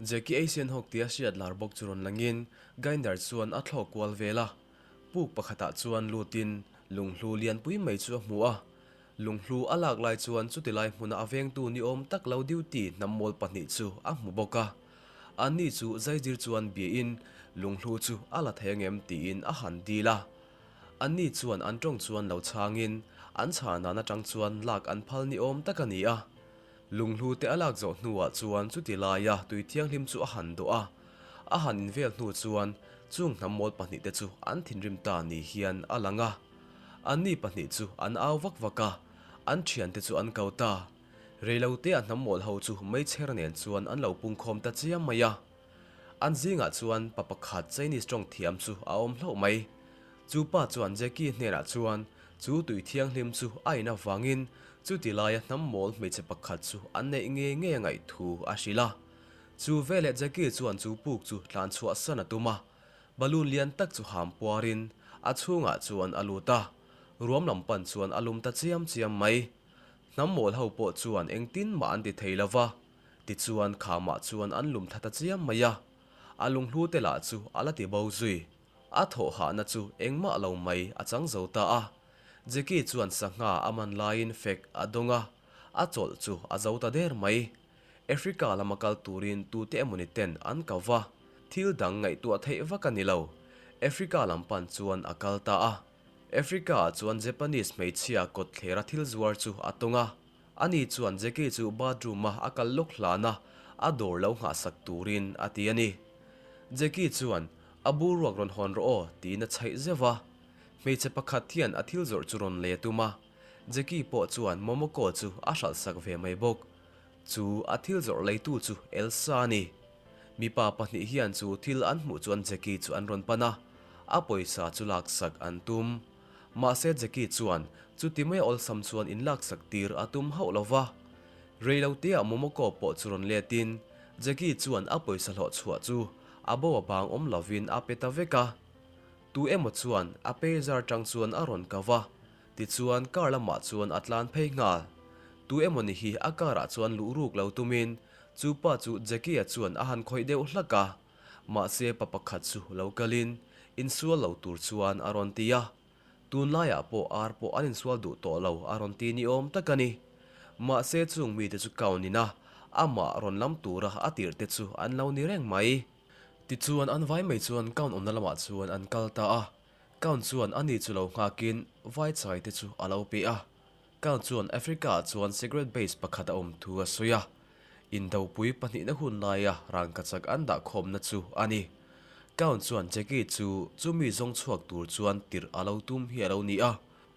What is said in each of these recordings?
Jackie Asian Hawk tia hriat lar bawk chu rawn langin Gainer chuan a thlawk kual vel a. Puk pakhatah chuan lutin lunghlu lianpui mai chu a hmu a. Lunghlu a lak lai chuan chuti lai hmuna a vengtu ni awm tak lo duty hnam mawl pahnih chu a hmu bawk a. Anni chu zaizir chuan biain lunghlu chu a la thei angem tiin a han dil a. Anni chuan an tawng chuan lo chhangin an chhan dan atang chuan lak an phal ni awm tak a ni a. Lunghlu te a lak zawh hnuah chuan chuti laia tui thianghlim chu a han dawh a. A han invel hnu chuan chung hnam mawl pahnihte chu an thinrim ta ni hian a lang a. Anni pahnih chu an au vak vak a, an thiante chu an ko ta. Reilotea hnam mawl ho chu meichher nen chuan an lo pungkhawm ta chiam mai a. An zingah chuan pa pakhat Chinese tawng thiam chu a awm hlauh mai. Chu pa chuan Jackie hnenah chuan chu tui thianghlim chu a in avangin chuti laia hnam mawl hmeichhe pakhat chu an neih ngei ngei a ngaih thu a hrilh a. Chu veleh Jackie chuan chu puk chu tlan chhuah san a tum a. Balloon lian tak chu ham puarin a chhungah chuan a lut a, ruam lam pan chuan a lum ta chiam chiam mai. Hnam mawl ho pawh chuan engtin mah an ti thei lo va, tichuan khamah chuan an lum tha ta chiam mai a. A lunghlu te lah chu a la ti bo zui. A thawh hahna chu engmah lo mai a chang zo ta a. Jackie chuan sangha a man laiin fek a dawng a, a chawlh chu a zo ta der mai. Africa lama kal turin tute emawni ten an ko va, thil dang ngaihtuah theih vak a ni lo. Africa lam pan chuan a kal ta a. Africa ah chuan Japanese hmeichhia kawtthlera thil zuar chu a tawng a. Ani chuan Jackie chu bathroom a a kal lawk hlan a, a dawr lo nghahsak turin a ti a ni. Jackie chuan, A boruak rawn hawn rawh aw, tiin a chhaih zeuh va. Hmeichhe pakhat hian a thil zawrh chu rawn lei a tum a. Jackie pawh chuan Momoko chu a hralhsak ve mai bawk. Chu a thil zawrh leitu chu Elsa a ni. Mipa pahnih hian chu thil an hmuh chuan Jackie chu an rawn pan a, a pawisa chu laksak an tum. Mahse Jackie chuan chuti mai awlsam chuan inlaksak tir a tum hauh lo va. Reiloteah Momoko pawh chu rawn letin Jackie chuan a pawisa hlawh chhuah chu a bo a bang awm lovin a pe ta vek a. Tu emaw chuan a pager tang chuan a rawn kau va, Tichuan car lamah chuan a tlan phei nghal. Tu emawni hi a car ah chuan luh ruk lo tumin chu pa chu Jackie-a chuan a han khawih deuh hlak a. Mahse pa pakhat chu lo kalin insual lo tur chuan a rawn ti a. Tunlaiah pawh ar pawh an insual duh tawh lo a rawn ti ni awm tak a ni. Mahse chung mite chu count in a amah rawn lam tura a tirh te chu an lo ni reng mai. Tichuan an vai mai chuan count awmna lamah chuan an kal ta a. Count chuan ani chu lo nghakin vai chai te chu a lo pe a. Count chuan Africa ah chuan secret base pakhat a awm thu a sawi a. Indopui pahnihna hun laia rangkachak an dah khawmna chu a ni. Count chuan Jackie chu chumi zawng chhuak tur chuan tirh a lo tum hi a lo ni a,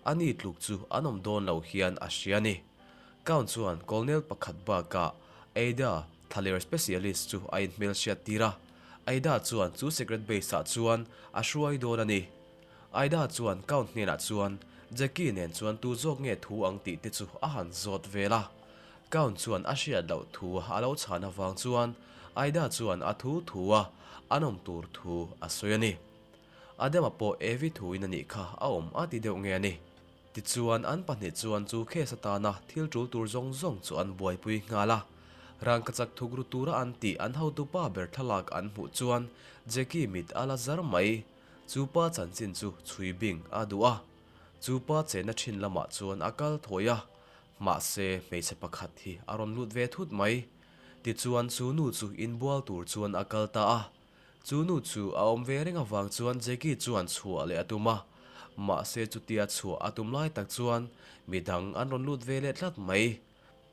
ani tluk chu an awm dawn lo hian a hria a ni. Count chuan Colonel pakhat bakah Ada thlaler specialist chu a inhmelhriat tir a. Aida chuan chu secret base ah chuan a hruai dawn a ni. Aida chuan Count hnenah chuan Jackie nen chuan tu zawk nge thu ang tih te chu a han zawt vel a. Count chuan a hriat loh thu a lo chhan avang chuan Aida chuan a thu thu a an awm tur thu a sawi a ni. Adama pawh Evi thuin a nih kha a awm a ti deuh nge a ni. Tichuan, an pahnih chuan chu case atana thil tul tur zawng zawng chu an buaipui nghal a. Rangkachak thuk ru tura an tih an hotupa ber thlalak an hmuh chuan Jackie mit a la zar mai. Chu pa chanchin chu chhui bing a duh a. Chu pa chenna thin lamah chuan a kal thawi a. Mahse, hmeichhe pakhat hi a rawn lut ve thut mai. Tichuan, chu nu chu inbual tur chuan a kal ta a. Chu nu chu a awm ve reng avang chuan Jackie chuan chhuah leh a tum a, mahse chutia chhuah a tum lai tak chuan midang an rawn lut ve leh tlat mai.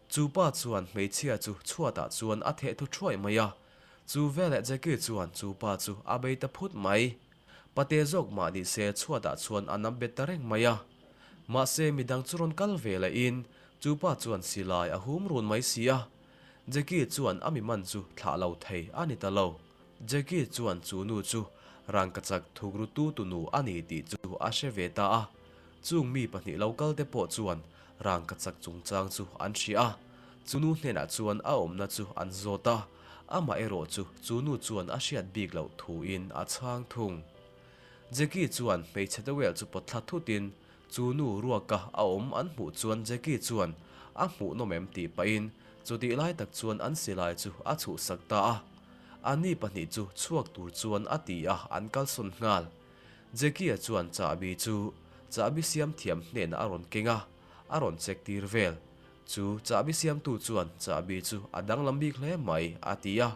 Chu pa chuan hmeichhia chu chhuatah chuan a theh thu thuai mai a, chu veleh Jackie chuan chu pa chu a bei ta phut mai. Pate zawk mah ni se chhuatah chuan a nam bet ta reng mai a. Mahse midang chu rawn kal ve lehin chu pa chuan silai a hum run mai si a, Jackie chuan a mi man chu thlah lo thei a ni ta lo. Jackie chuan chu nu chu rangkachak thukru tu tu nu a ni tih chu a hre ve ta a. Chung mi pahnih lo kal te pawh chuan rangkachak chungchang chu an hria a. Chu nu hnenah chuan a awmna chu an zawt a, amah erawh chu chu nu chuan a hriat bik loh thuin a chhang thung. Jackie chuan hmeichhe towel chu pawt thla thutin Chu nu ruaka a awm an hmuh chuan Jackie chuan a hmuh nawm em tih pahin chutih lai tak chuan an silai chu a chhuhsak ta a. Anni pahnih chu chhuak tur chuan a ti a, an kalsawn nghal. Jackie-a chuan chahbi chu chahbi siam thiam hnenah a rawn keng a, a rawn check tir vel. Chu chahbi siamtu chuan chahbi chu a danglam bik hle mai, a ti a.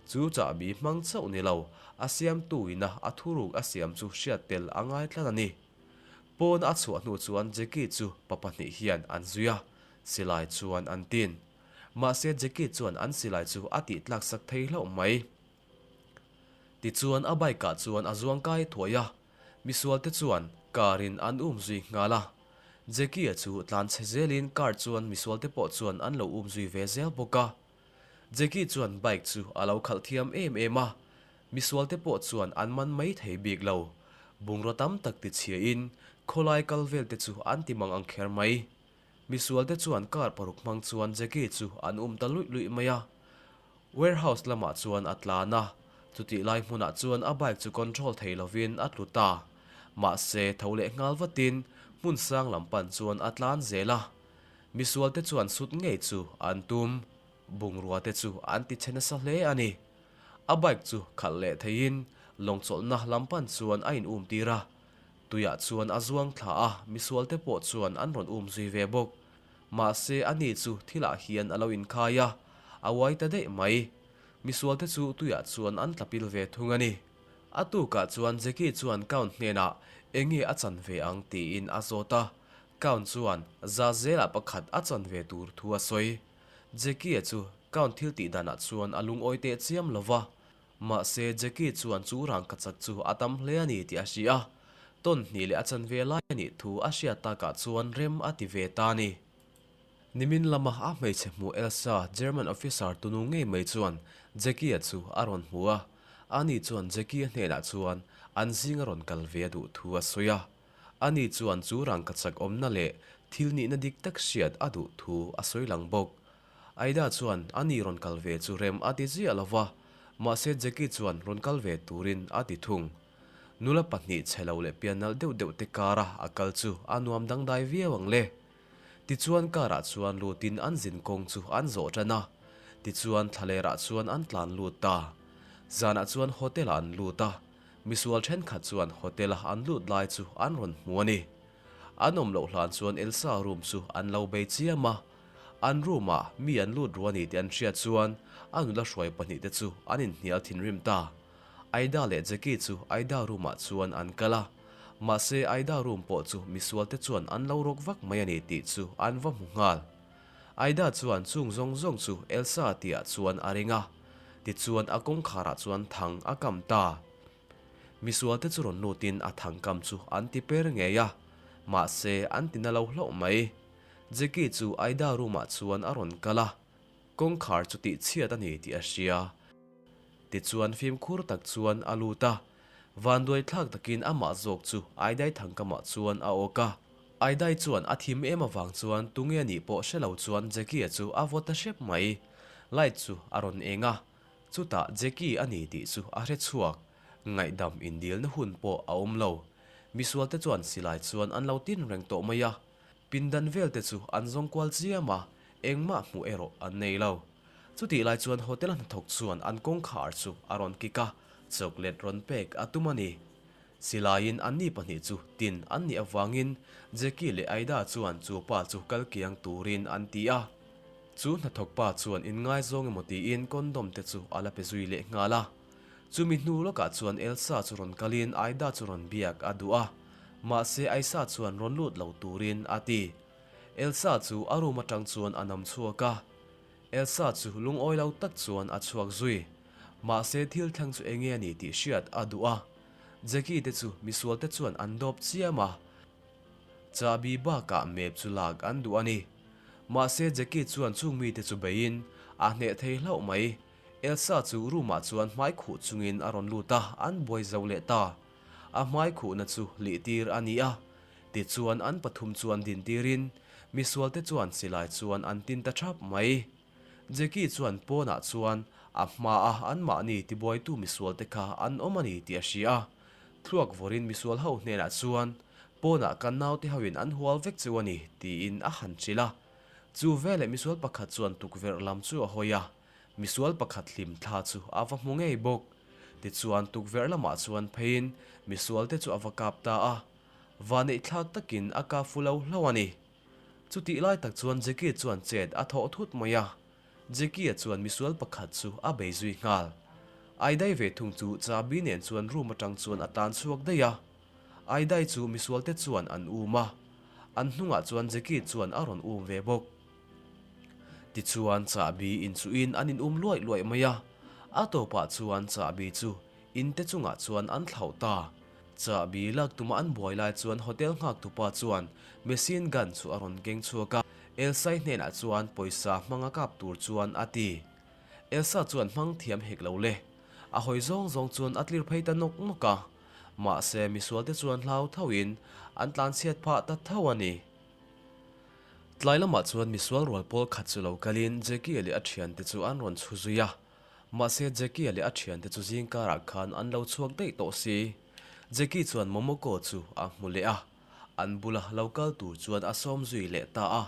Chu chahbi hmang chauh ni lo, a siamtu ina a thuruk a siam chu hriat tel a ngai tlat a ni. Pawna a chhuah hnu chuan Jackie chu pa pahnih hian an zui a, silai chuan an tin. Mahse Jackie chuan an silai chu a tih tlak sak thei hlauh mai. Tichuan a bike ah chuan a zuang kai thuai a, misual te chuan car in an um zui nghal a. Jackie-a chu tlan chhe zelin car chuan misual te pawh chuan an lo um zui ve zel bawk a. Jackie chuan bike chu a lo khalh thiam em em a, misual te pawh chuan an man mai thei bik lo. Bungraw tam tak ti chhia in khawlai kal vel te chu an ti mang ang kher mai. Misual te chuan car paruk hmang chuan Jackie chu an um ta luih luih mai a. Warehouse lamah chuan a tlan a, chutih lai hmunah chuan a bike chu control thei lovin a tlu ta. Mahse, tho leh nghal vatin hmun sang lam pan chuan a tlan zel a. Misual te chuan sut ngei chu an tum. Bungrua te chu an ti chhe nasa hle a ni. A bike chu khalh leh theiin lawngchawlhna lam pan chuan a in um tir a. Tuiah chuan a zuang thla a, misualte pawh chuan an rawn um zui ve bawk. Mahse, ani chu thilah hian a lo inkhai a, a uai ta daih mai. Misualte chu tuiah chuan an tla pil ve thung a ni. A tukah chuan Jackie chuan Count hnenah enge a chan ve ang tiin a zawt a, Count chuan za zelah pakhat a chan ve tur thu a sawi. Jackie-a chu Count thil tih danah chuan a lungawi teh chiam lo va, Mahse, Jackie chuan chu rangkachak chu a tam hle a ni tih a hria a, tawn hnih leh a chanve lai a nih thu a hriat takah chuan rem a ti ve ta a ni. Nimin lama a hmeichhe hmuh Elsa, German officer tunu ngei mai chuan Jackie-a chu a rawn hmu a, ani chuan Jackie-a hnenah chuan an zinga rawn kal ve a duh thu a sawi a. Ani chuan chu rangkachak awmna leh thil nihna dik tak hriat a duh thu a sawi lang bawk. Aida chuan a ni rawn kal ve chu rem a ti ziah lo va, mahse Jackie chuan rawn kal ve turin a ti thung. Nula pahnih chhe lo leh pian nalh deuh deuh te kara a kal chu a nuam dangdai viau ang le. Tichuan car ah chuan lutin an zin kawng chu an zawh tan a, tichuan thlalerah chuan an tlan lut ta. Zanah chuan hotel ah an lut a, misual thenkhat chuan hotel a an lut lai chu an rawn hmu a ni. An awm loh hlan chuan Elsa room chu an lo bei chiam a, an room ah mi an lut ru a ni tih an hriat chuan a nula hruai pahnih te chu an inhnial thinrim ta. Aida leh Jackie chu Aida room ah chuan an kal a, mahse Aida room pawh chu misual te chuan an lo rawk vak mai a ni tih chu an va hmu nghal. Aida chuan chung zawng zawng chu Elsa tih ah chuan a ring a, tichuan a kawngkhar ah chuan thang a kam ta. Misualte chu rawn lutin a thangkam chu an ti per ngei a, mahse an ti na lo hlauh mai. Jackie chu Aida room ah chuan a rawn kal a, kawngkhar chu tih chhiat a ni tih a hria. Tichuan fimkhur tak chuan a lut a, vanduai thlak takin amah zawk chu Aidai thangkamah chuan a awk a. Aidai chuan a thim em avang chuan tunge nih pawh hre lo chuan Jackie-a chu a vaw ta hrep mai. Light chu a rawn eng a, Chutah Jackie a ni tih chu a hre chhuak. Ngaihdam indilna hun pawh a awm lo. Misualte chuan silai chuan an lo tin reng tawh mai a. Pindan velte chu an zawng kual chiam a, engmah hmuh erawh an nei lo. Chutih lai chuan hotel a hnathawk chuan an kawngkhar chu a rawn kik a, chocolate rawn pek a tum a ni. Silaiin anni pahnih chu tin an nih avangin Jackie leh Aida chuan chu pa chu kal kiang turin an ti a. Chu hnathawk pa chuan inngaizawng emaw tiin condom te chu a la pe zui leh nghal a. Chumi hnu lawkah chuan Elsa chu rawn kalin Aida chu rawn biak a duh a, mahse Aisa chuan rawn lut lo turin a ti. Elsa chu a room atang chuan a nam chhuak a. Elsa chu lungawi lo tak chuan a chhuak zui. Mahse thil thleng chu enge a ni tih hriat a duh a. Jackie te chu misual te chuan an dawp chiam a. Chahbi bakah map chu lak an duh a ni. Mahse Jackie chuan chung mite chu beiin a hneh thei hlauh mai. Elsa chu room ah chuan hmai khuh chungin a rawn lut a, an buai zo leh ta. A hmai khuhna chu lih tir a ni a. Tichuan an pathum chuan din tirin misualte chuan silai chuan an tin ta thap mai. Jackie chuan pawnah chuan a hmaa anmahni tibuaitu misualte kha an awm a ni tih a hria a. Thluak vawrin misual ho hnenah chuan, Pawnah kan naute hoin an hual vek chu a ni, tiin a han hrilh a. Chu veleh misual pakhat chuan tukverh lam chu a hawi a. Misual pakhat hlim thla chu a va hmu ngei bawk. Tichuan tukverh lamah chuan pheiin misualte chu a va kap ta a. Vaneih thlak takin a kap fu lo hlauh a ni. Chutih lai tak chuan Jackie chuan chet a thawh thut mai a. Jackie-a chuan misual pakhat chu a bei zui nghal. Aidai ve thung chu chahbi nen chuan room atang chuan a tan chhuak daih a. Aidai chu misualte chuan an um a. An hnungah chuan Jackie chuan a rawn um ve bawk. Tichuan chahbi inchuhin an in um luaih luaih mai a. A tawpah chuan chahbi chu in te chungah chuan an thlauh ta. Chahbi lak tuma an buai lai chuan hotel nghak tupa chuan machine gun chu a rawn keng chhuak a, Elsai hnenah chuan pawisa hmanga kap tur chuan a ti. Elsa chuan hmang thiam hek lo le. A hawi zawng zawng chuan a tlir phei ta nawk nawk a. Mahse misualte chuan hlau thoin an tlanchhiat phah ta tho a ni. Tlai lamah chuan misual rual pawl khat chu lo kalin Jackie leh a thiante chu an rawn chhu zui a. Mahse Jackie-a leh a thiante chu zing karah khan an lo chhuak daih tawh si. Jackie chuan Momoko chu a hmu leh a, an bula lo kal tur chuan a sawm zui leh ta a.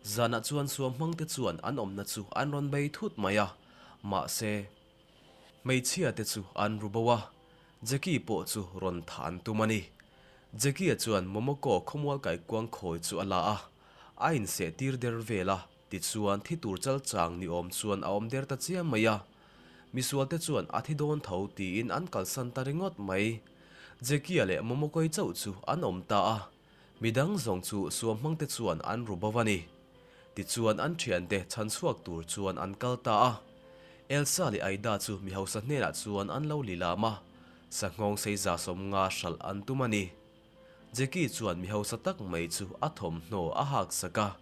Zanah chuan suam hmangte chuan an awmna chu an rawn bei thut mai a, mahse hmeichhia te chu an ru bo a, Jackie pawh chu rawn thah an tum a ni. Jackie-a chuan Momoko khawmual kaikuang khawi chu a la a, a inseh tir der vel a. Tichuan, thi tur chal chang ni awm chuan a awm der ta chiam mai a. Misualte chuan a thi dawn tho tiin an kalsan ta ringawt mai. Jackie-a leh Momokoi chauh chu an awm ta a. Midang zawng chu suam hmangte chuan an ru bo a ni. Tichuan an thiante chhan chhuak tur chuan an kal ta a. Elsa leh Aida chu mi hausa hnenah chuan an lo lilam a, sanghawng sei 150 hralh an tum a ni. Jackie chuan mi hausa tak mai chu a thawmhnaw a hak sak a,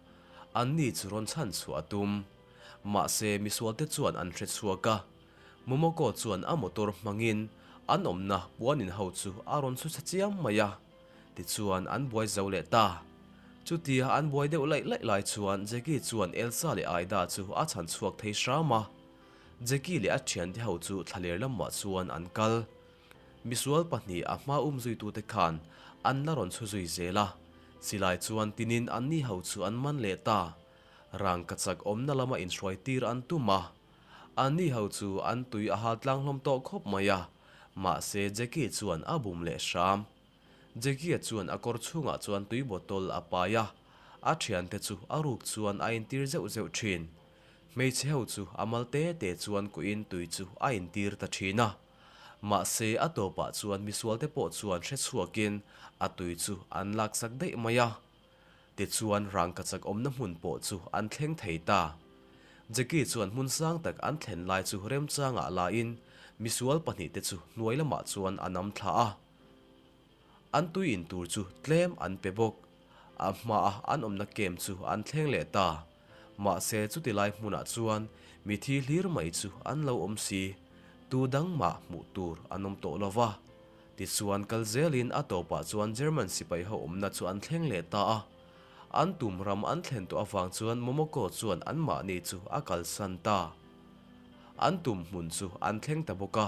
anni chu rawn chhan chhuah a tum. Mahse, misualte chuan an hre chhuak a. Momoko chuan a motor hmangin an awmna puanin ho chu a rawn chhu chhe chiam mai a. Tichuan an buai zo leh ta. Chutia an buai deuh laih laih lai chuan Jackie chuan Elsa leh Aida chu a chhan chhuak thei hram a. Jackie leh a thiante ho chu thlaler lamah chuan an kal. Misual pahnih a hma um zuitute khan an la rawn chhu zui zel a, silai chuan tinin anni ho chu an man leh ta. Rangka chak awmna lama inhruai tir an tum a, anni ho chu an tui a hal tlang hlawm tawh khawp mai a, mahse Jackie chuan a bum leh hram. Jackie-a chuan a kawr chhungah chuan tui bottle a pai a, a thiante chu a ruk chuan a intir zeuh zeuh thin. Hmeichhe ho chu a mal te te chuan kuhin tui chu a intir ta thin a. Mahse, a tawpah chuan misualte pawh chuan hre chhuakin a tui chu an laksak daih mai a. Tichuan, rangkachak awmna hmun pawh chu an thleng thei ta. Jackie chuan hmun sang tak an thlen lai chu remchangah lain misual pahnihte chu hnuai lamah chuan a nam thla a. An tui in tur chu tlem an pe bawk. A hmaa an awmna kem chu an thleng leh ta. Mahse chuti lai hmunah chuan mithi hlir mai chu an lo awm si. Tu dang mah hmuh tur an awm tawh lo va. Tichuan kal zelin a tawpah chuan German sipai ho awmna chu an thleng leh ta a. An tum ram an thlen tawh avang chuan Momoko chuan anmahni chu a kalsan ta. An tum hmun chu an thleng ta bawk a.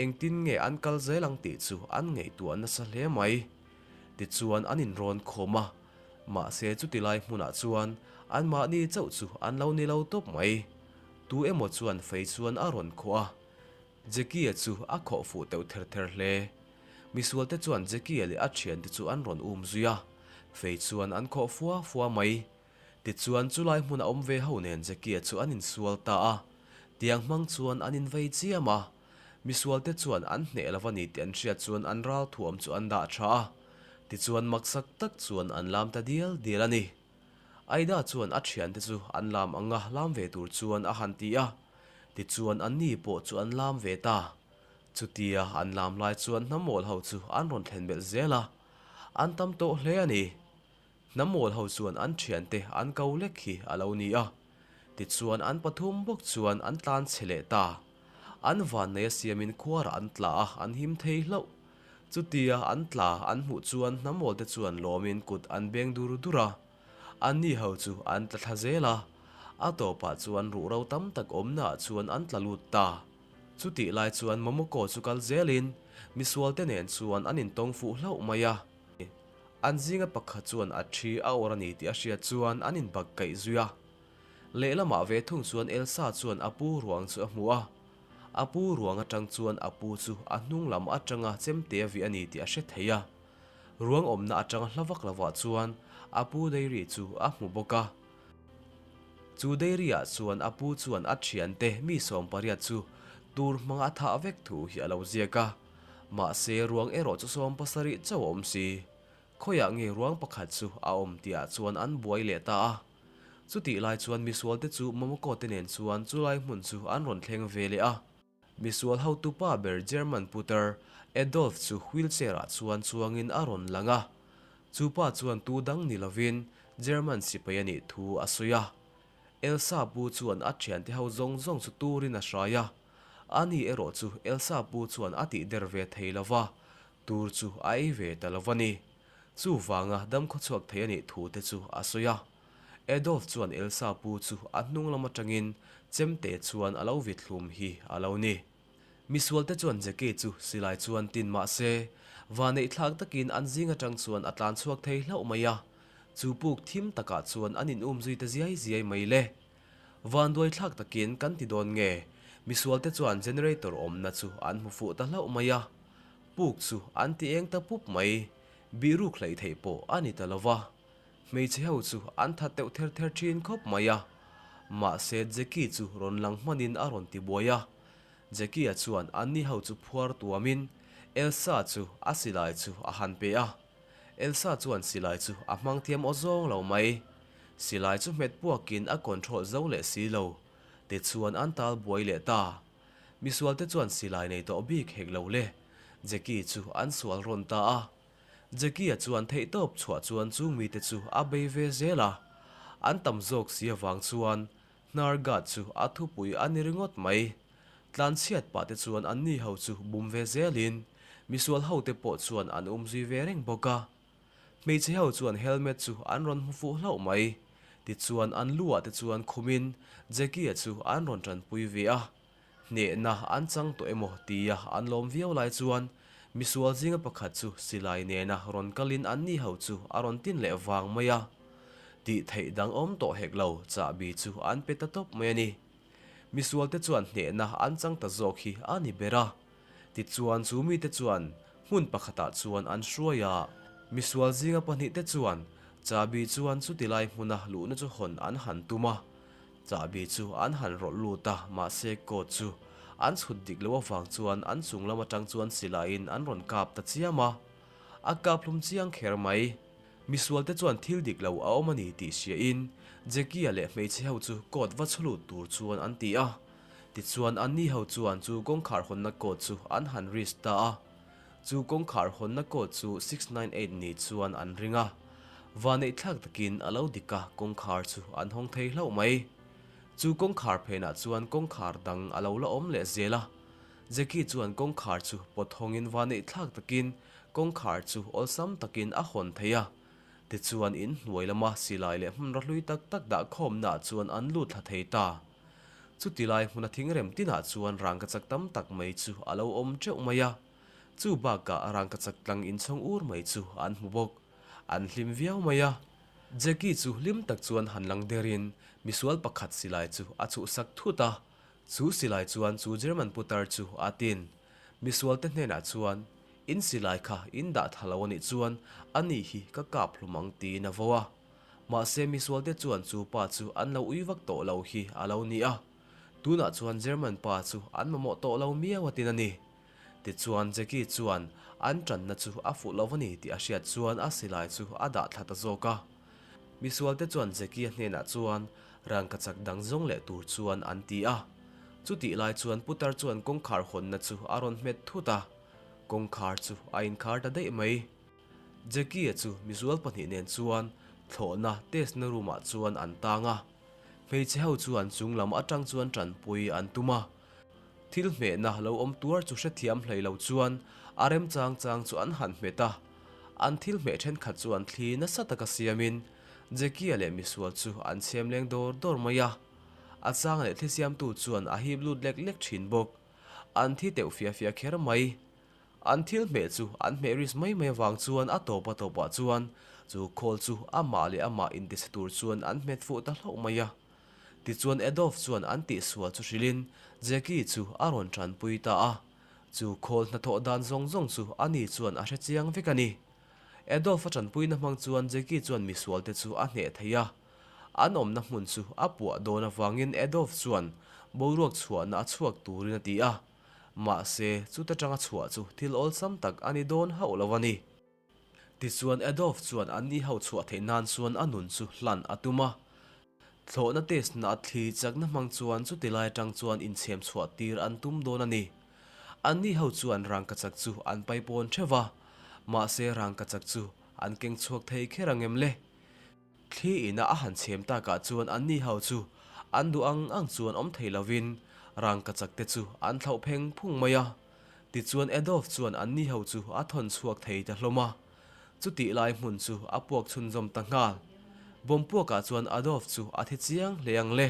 Engtin nge an kal zel ang tih chu an ngaihtuah nasa hle mai. Tichuan an inrawn khawm a, mahse chuti lai hmunah chuan anmahni chauh chu an lo ni lo tawp mai. Tu emaw chuan fei chuan a rawn khawh a, Jackie-a chu a khawh fuh teuh ther ther hle. Misualte chuan Jackie-a leh a thiante chu an rawn um zui a, fei chuan an khawh fua fua mai. Tichuan chulai hmun a awm ve ho nen Jackie-a chu an insual ta a, tiang hmang chuan an invei chiam a. Misualte chuan an hneh lo a ni tih an hriat chuan an ral thuam chu an dah tha a, tichuan maksak tak chuan an lam ta dial dial a ni. Aida chuan a thiante chu an lam anga lam ve tur chuan a han ti a, tichuan anni pawh chu an lam ve ta. Chutia an lam lai chuan hnammawl ho chu an rawn thlen belh zel a, an tam tawh hle a ni. Hnammawl ho chuan an thiante an ko lek hi a lo ni a. Tichuan an pathum bawk chuan an tlan chhe leh ta. An vanneia siamin khuarah an tla a, an him thei hlauh. Chutia an tla an hmuh chuan hnamawlte chuan lawmin kut an beng dur dur a. Anni ho chu an tla thla zel a. A tawpah chuan ruhro tam tak awmnaah chuan an tla lut ta. Chutih lai chuan Momoko chu kal zelin misualte nen chuan an intawng fuh hlauh mai a. An zinga pakhat chuan a thi a awr a ni tih a hriat chuan an inbak kaih zui a. Lehlamah ve thung chuan Elsa chuan a pu ruang chu a hmu a. A pu ruang atang chuan a pu chu a hnung lam atanga chemte a vih a ni tih a hre thei a. Ruang awmna atanga hla vak lovah chuan a pu dairy chu a hmu bawk a. Chu dairy ah chuan a pu chuan a thiante mi 18 chu tur hmanga a thah vek thu hi a lo ziak a. Mahse ruang erawh chu 17 chauh a awm si. Khawiah nge ruang pakhat chu a awm tih ah chuan an buai leh ta a. Chutih lai chuan misualte chu Momoko te nen chuan chulai hmun chu an rawn thleng ve leh a. Misual hotupa ber German putar Adolf chu wheelchair ah chuan chuangin a rawn lang a. Chu pa chuan tu dang ni lovin German sipai a nih thu a sawi a. Elsa pu chuan a thiante ho zawng zawng chu turin a hrai a. Ani erawh chu Elsa pu chuan a tih der ve thei lo va, tur chu a ei ve ta lo va ni. Chuvanga damkhawchhuak thei a nih thu te chu a sawi a. Adolf chuan Elsa pu chu a hnung lam atangin chemte chuan a lo vit hlum hi a lo ni. Misualte chuan Jackie chu silai chuan tin mah se, vaneih thlak takin an zing atang chuan a tlan chhuak thei hlauh mai a. Chu puk thim takah chuan an in um zui ta ziai ziai mai le. Vanduai thlak takin kan ti dawn nge? Misualte chuan generator awmna chu an hmu fuh ta hlauh mai a. Puk chu an ti eng ta pup mai. Bihruk hleih theih pawh a ni ta lo va. Hmeichhe ho chu an that deuh ther ther thin khawp mai a. Mahse Jackie chu rawn lang hmanin a rawn ti buai a. Jackie-a chuan anni ho chu phuar tuamin Elsa chu a silai chu a han pe a. Elsa chuan silai chu a hmang thiam aw zawng lo mai. Silai chu hmet puakin a control zo leh si lo. Tichuan an tal buai leh ta. Misualte chuan silai nei tawh bik hek lo le. Jackie chu an sual rawn ta a. Jackie-a chuan theihtawp chhuah chuan chung mite chu a bei ve zel a. An tam zawk si avang chuan hnar guard chu a thupui a ni ringawt mai. Tlanchhiat pah te chuan anni ho chu bum ve zelin misual ho te pawh chuan an um zui ve reng bawk a. Hmeichhe ho chuan helmet chu an rawn hmu fuh hlauh mai. Tichuan an lu ah te chuan khumin Jackie-a chu an rawn tanpui ve a. Hnehna an chang tawh emaw tia an lawm viau lai chuan misual zinga pakhat chu silai nena rawn kalin anni ho chu a rawn tin leh vang mai a. Tih theih dang awm tawh hek lo chahbi chu an pe ta tawp mai a ni. Misualte chuan hnehna an chang ta zawk hi a ni ber a. Tichuan chu mite chuan hmun pakhatah chuan an hruai a. Misual zinga pahnihte chuan chahbi chuan chuti lai hmuna luhna chu hawn an han tum a. Chahbi chu an han rawlh lut a, mahse coat chu an chhut dik loh avang chuan an chung lam atang chuan silaiin an rawn kap ta chiam a. A kap hlum chiang kher mai. Misualte chuan thil dik lo a awm a ni tih hriain Jackie-a leh hmeichhe ho chu coat va chhu lut tur chuan an ti a. Tichuan anni ho chuan chu kawngkhar hawnna coat chu an han risk ta a. Chu kawngkhar hawnna code chu 698 ni chuan an ring a, vaneih thlak takin a lo dik a, kawngkhar chu an hawng thei hlauh mai. Chu kawngkhar phenah chuan kawngkhar dang a lo la awm leh zel a, Jackie chuan kawngkhar chu pawt hawngin vaneih thlak takin kawngkhar chu awlsam takin a hawn thei a. Tichuan in hnuai lama silai leh hmanraw hlui tak tak dah khawmnaah chuan an lut thla thei ta. Chutilai hmuna thingrem tinah chuan rangkachak tam tak mai chu a lo awm teuh mai a. Chu bakah rangkachak tlang inchhawng ur mai chu an hmu bawk. An hlim viau mai a. Jackie chu hlim tak chuan han lang derin misual pakhat silai chu a chhuhsak thut a. Chu silai chuan chu German putar chu a tin. Misualte hnenah chuan, In silai kha in dah tha lo a nih chuan ani hi ka kap hlum ang tiin a vo a. Mahse misualte chuan chu pa chu an lo ui vak tawh lo hi a lo ni a. Tunah chuan German pa chu an mamawh tawh lo miau a tin a ni. Tichuan Jackie chuan an tanna chu a fuh lo a ni tih a hriat chuan a silai chu a dah thla ta zawk a. Misualte chuan Jackie-a hnenah chuan rangkachak dang zawng leh tur chuan an ti a. Chutih lai chuan putar chuan kawngkhar hawnna chu a rawn hmet thut a. Kawngkhar chu a inkhar ta daih mai. Jackie-a chu mizual pahnih nen chuan thlawhna test na room ah chuan an tang a. Hmeichhe ho chuan chung lam atang chuan tanpui an tum a. Thil hmehna lo awm tuar chu hrethiam hlei lo chuan a remchang chang chu an han hmet a. An thil hmeh thenkhat chuan thli nasa taka siamin Jackie-a leh misual chu an chhem leng dawr dawr mai a. A chang leh thli siamtu chuan a hip lut lek lek thin bawk. An thi teuh fia fia kher mai. An thil hmeh chu an hmeh risk mai mai avang chuan a tawp a tawpah chuan chu khawl chu amah leh amah intichhe tur chuan an hmet fuh ta hlauh mai a. Tichuan Adolf chuan an tihsual chu hrilhin Jackie chu a rawn tanpui ta a. Chu khawl hnathawh dan zawng zawng chu ani chuan a hre chiang vek a ni. Adolf a tanpuina hmang chuan Jackie chuan misualte chu a hneh thei a. An awmna hmun chu a puah dawn avangin Adolf chuan boruak chhuahna a chhuak turin a ti a. Mahse, chuta tanga chhuah chu thil awlsam tak a ni dawn hauh lo a ni. Tichuan Adolf chuan anni ho chhuah theih nan chuan a nun chu hlan a tum a. Thlawhna test na a thli chakna hmang chuan chuti lai atang chuan inchhem chhuah tir an tum dawn a ni. Anni ho chuan rangkachak chu an paipawn theuh va, mahse rangkachak chu an keng chhuak thei kher ang em le? Thli ina a han chhem takah chuan anni ho chu an duh ang ang chuan awm thei lovin rangkachak te chu an thlauh pheng phung mai a. Tichuan Adolf chuan anni ho chu a thawn chhuak thei ta hlawm a. Chutih lai hmun chu a puak chhunzawm ta nghal. Bomb puakah chuan Adolf chu a thi chiang hle ang le.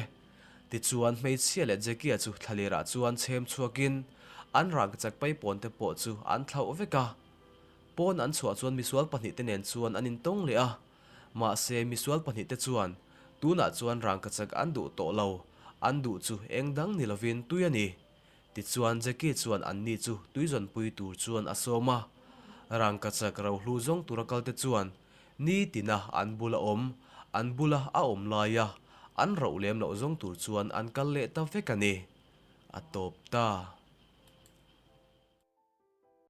Tichuan hmeichhia leh Jackie-a chu thlalerah chuan chhem chhuakin an rangkachak paipawn te pawh chu an thlauh vek a. Pawn an chhuah chuan misual pahnihte nen chuan an intawng leh a. Mahse, misual pahnihte chuan tunah chuan rangkachak an duh tawh lo, an duh chu eng dang ni lovin tui a ni. Tichuan Jackie chuan anni chu tui zawnpui tur chuan a sawm a. Rangkachak rohlu zawng tura kalte chuan nitina an bula awm, an bula a awm laia an roh lem loh zawng tur chuan an kal leh ta vek a ni. A tawp ta.